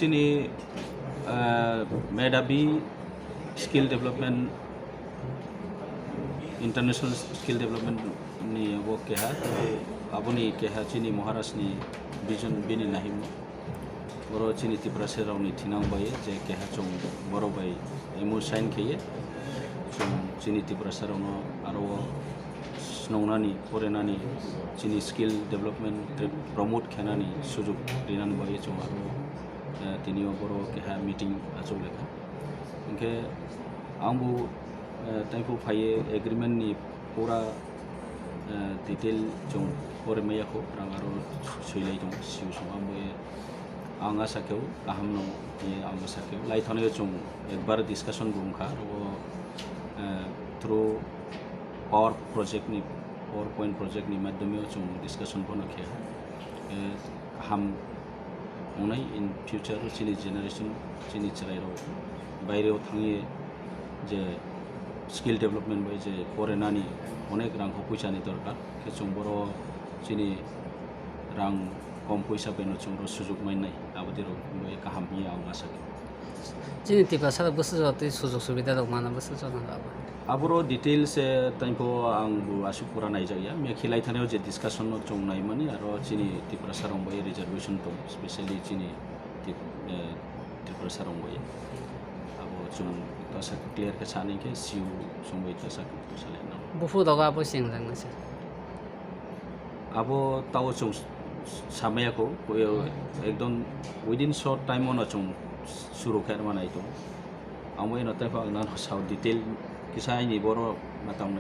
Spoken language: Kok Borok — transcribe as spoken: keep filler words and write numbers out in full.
Chini, ah, Medhavi skill development, international skill development ni abo keha, aboni keha chini Maharaj ni vision bini nahimo. Oro chini Tiprasa rok ni thinang bai je keha chwng borok bai M O U sign kheye. Chwng chini Tiprasa rok no aro o swnongnani, porenani, chini skill development, promote khenani sujuk rinani bagwi chwng aro, eh, tini o boro keha meeting achuk lekha. Hinkhe ang bo, eh, taiphuk phaiye agreement ni pura, eh, detail chwng pore maya kho, rang aro swilai tongo, C E O song ang bo ye, ang asa khe o kaham no ye ang asa khe o. Lai thani o chwng ekbar discussion bo wngkha, aro, eh, through power project ni, PowerPoint project ni madhyame o chwng discussion bono khe, eh, kaham wngnai in future o chini generation, chini chwrai rok baire o thangye je skill development bai je porenani onek rang kho puisa ni dorkar, khe chwng boro chini rang kom puisa bai no chwng ro sujuk mainai, aboni rok bai kaham hiya ang asa khe. Chini Tiprasa rok bwswk jora twi sujuk subida rok mana bwswk jora rok abo. Aboro details, eh, taipho ang bo aswk pura naijakya. Mekhi lai thani o je discussion no chwng naimani, aro chini Tiprasa rok bai reservation tong, specially chini Tip-, eh, Tiprasa rok bai. Abo chwng tasa clear khe sani khe C E O song bai tasa khe salai no. Buphuru dogo abo chengjaknai sir. Abo tao chwng samaya kho, ekdom within short time o no chwng suru khe manai tong. Amo eno taiphang nang sao detail kisa aini boro matangnai.